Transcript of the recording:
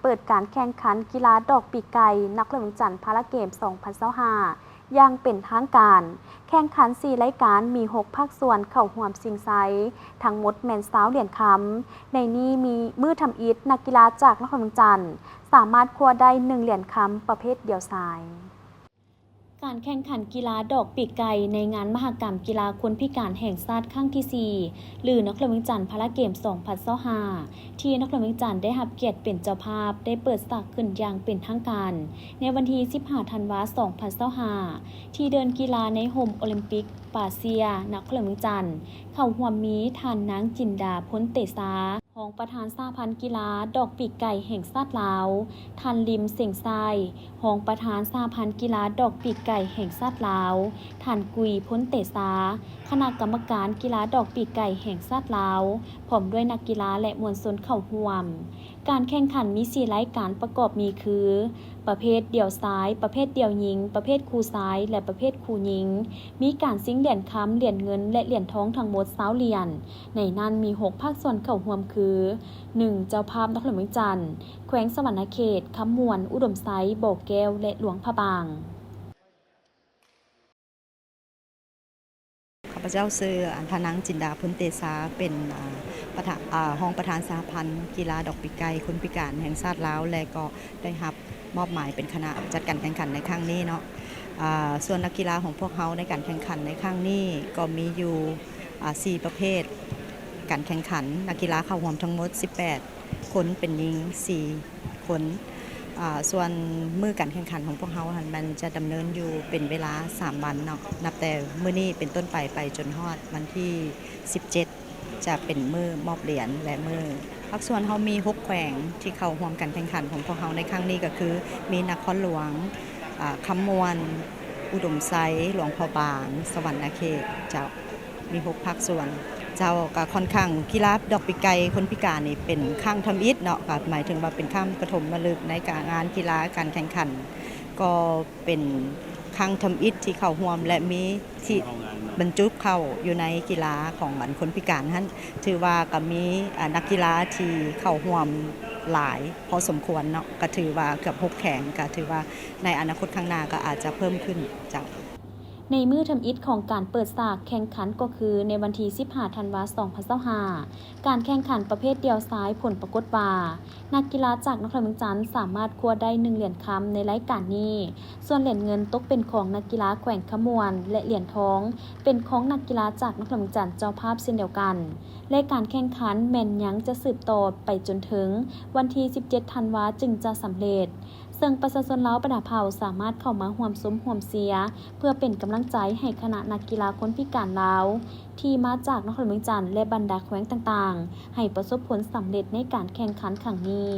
ເປີດການແຂ່ງຂັນກິລາດອກປີກໄກ່ນະຄອນຫຼວງວຽງຈັນພາລາເກມສອງພັນຊາວຫ້າຢ່າງເປັນທາງການ. ແຂ່ງຂັນສີ່ລາຍການ ມີຫົກພາກສ່ວນເຂົ້າຮ່ວມຊິງໄຊ, ທັງໝົດແມ່ນຊາວຫຼຽນຄຳ. ໃນນີ້ມີມື້ທຳອິດ ນັກກິລາຈາກນະຄອນຫຼວງວຽງຈັນສາມາດຄວ້າໄດ້ໜຶ່ງຫຼຽນຄຳປະເພດດຽວຊາຍ. ການແຂ່ງຂັນກິລາດອກປີກໄກ່ໃນງານມະຫະກຳກິລາຄົນພິການແຫ່ງຊາດຄັ້ງທີສີ່ ຫຼື ນະຄອນຫຼວງວຽງຈັນພາລາເກມສອງພັນຊາວຫ້າ ທີ່ນະຄອນຫຼວງວຽງຈັນໄດ້ຮັບກຽດເປັນເຈົ້າພາບ ໄດ້ເປີດສາກຂຶ້ນຢ່າງເປັນທາງການໃນວັນທີສິບຫ້າທັນວາສອງພັນຊາວຫ້າ ທີ່ເດີ່ນກິລາໃນຮົ່ມໂອລິມປິກປາເຊຍ ນະຄອນຫຼວງວຽງຈັນ. ເຂົ້າຮ່ວມມີທ່ານນາງ ຈິນດາ ພົນເຕຊາ ຮອງປະທານສະຫະພັນກິລາດອກປີກໄກ່ແຫ່ງຊາດລາວ, ທ່ານ ລິມ ເສັງຊາຍ ຮອງປະທານສະຫະພັນກິລາດອກປີກໄກ່ແຫ່ງຊາດລາວ, ທ່ານ ກຸຍ ພົນເຕຊາ ຄະນະກຳມະການກິລາດອກປີກໄກ່ແຫ່ງຊາດລາວ ພ້ອມດ້ວຍນັກກິລາ ແລະ ມວນຊົນເຂົ້າຮ່ວມ. ການແຂ່ງຂັນມີສີ່ລາຍການປະກອບມີຄື ປະເພດດຽວຊາຍ, ປະເພດດຽວຍິງ, ປະເພດຄູ່ຊາຍ ແລະ ປະເພດຄູ່ຍິງ. ມີການຊິງຫຼຽນຄຳ, ຫຼຽນເງິນ ແລະ ຫຼຽນທອງທັງໝົດຊາວຫຼຽນ. ໃນນັ້ນມີຫົກພາກສ່ວນເຂົ້າຮ່ວມຄື ໜຶ່ງ ເຈົ້າພາບນະຄອນຫຼວງວຽງຈັນ, ແຂວງສະຫວັນນະເຂດ, ຄຳມ່ວນ, ອຸດົມໄຊ, ບໍ່ແກ້ວ ແລະ ຫຼວງພະບາງ. ຂ້າພະເຈົ້າຊື່ ອາ ທ່ານນາງ ຈິນດາ ພົນເຕຊາ ເປັນ ອາ ປະທານ ອາ ຮອງປະທານສະຫະພັນກິລາດອກປີກໄກ່ຄົນພິການແຫ່ງຊາດລາວ ແລະ ກໍໄດ້ຮັບມອບໝາຍເປັນຄະນະຈັດການແຂ່ງຂັນໃນຄັ້ງນີ້ເນາະ. ອາ ສ່ວນນັກກິລາຂອງພວກເຮົາໃນການແຂ່ງຂັນໃນຄັ້ງນີ້ກໍມີຢູ່ ອາ ສີ່ປະເພດການແຂ່ງຂັນ, ນັກກິລາເຂົ້າຮ່ວມທັງໝົດສິບແປດຄົນ, ເປັນຍິງສີ່ຄົນ. ອາ ສ່ວນມື້ການແຂ່ງຂັນຂອງພວກເຮົາຫັ້ນ ມັນຈະດຳເນີນຢູ່ເປັນເວລາສາມວັນເນາະ, ນັບແຕ່ມື້ນີ້ເປັນຕົ້ນໄປ ໄປຈົນຮອດວັນທີສິບເຈັດ ຈະເປັນມື້ມອບຫຼຽນ ແລະ ມື້ ພາກສ່ວນເຮົາມີຫົກແຂວງທີ່ເຂົ້າຮ່ວມການແຂ່ງຂັນຂອງພວກເຮົາໃນຄັ້ງນີ້ ກໍຄືມີນະຄອນຫຼວງ ອາ ຄຳມ່ວນ, ອຸດົມໄຊ, ຫຼວງພະບາງ, ສະຫວັນນະເຂດ ເຈົ້າ. ມີຫົກພາກສ່ວນເຈົ້າ. ກໍຂ້ອນຂ້າງ ກິລາດອກປີກໄກ່ຄົນພິການນີ້ເປັນຄັ້ງທຳອິດເນາະ, ກໍໝາຍເຖິງວ່າເປັນຄັ້ງປະຖົມມະລຶກໃນການ ງານກິລາການແຂ່ງຂັນ, ກໍເປັນຄັ້ງທຳອິດທີ່ເຂົ້າຮ່ວມ ແລະ ມີທີ່ບັນຈຸເຂົ້າຢູ່ໃນກິລາຂອງອັນຄົນພິການຫັ້ນ. ຖືວ່າກໍມີ ອາ ນັກກິລາທີ່ເຂົ້າຮ່ວມຫຼາຍພໍສົມຄວນເນາະ, ກໍຖືວ່າເກືອບຫົກແຂວງ, ກໍຖືວ່າໃນອະນາຄົດຂ້າງໜ້າກໍອາດຈະເພີ່ມຂຶ້ນເຈົ້າ. ໃນມື້ທຳອິດຂອງການເປີດສາກແຂ່ງຂັນກໍຄືໃນວັນທີສິບຫ້າທັນວາສອງພັນຊາວຫ້າ ການແຂ່ງຂັນປະເພດດຽວຊາຍ, ຜົນປາກົດວ່າ ນັກກິລາຈາກນະຄອນຫຼວງວຽງຈັນສາມາດຄວ້າໄດ້ໜຶ່ງຫຼຽນຄຳໃນລາຍການນີ້, ສ່ວນຫຼຽນເງິນຕົກເປັນຂອງນັກກິລາແຂວງຄຳມ່ວນ ແລະ ຫຼຽນທອງເປັນຂອງນັກກິລາຈາກນະຄອນຫຼວງວຽງຈັນເຈົ້າພາບເຊັ່ນດຽວກັນ ແລະ ການແຂ່ງຂັນແມ່ນຍັງຈະສືບຕໍ່ໄປຈົນເຖິງວັນທີສິບເຈັດທັນວາຈຶ່ງຈະສຳເລັດ. ເຊິ່ງປະຊາຊົນລາວບັນດາເຜົ່າສາມາດເຂົ້າມາຮ່ວມຊົມຮ່ວມເຊຍ ເພື່ອເປັນກຳລັງໃຈໃຫ້ຄະນະນັກກິລາຄົນພິການລາວ ທີ່ມາຈາກນະຄອນຫຼວງວຽງຈັນ ແລະ ບັນດາແຂວງຕ່າງໆ ໃຫ້ປະສົບຜົນສຳເລັດໃນການແຂ່ງຂັນຄັ້ງນີ້.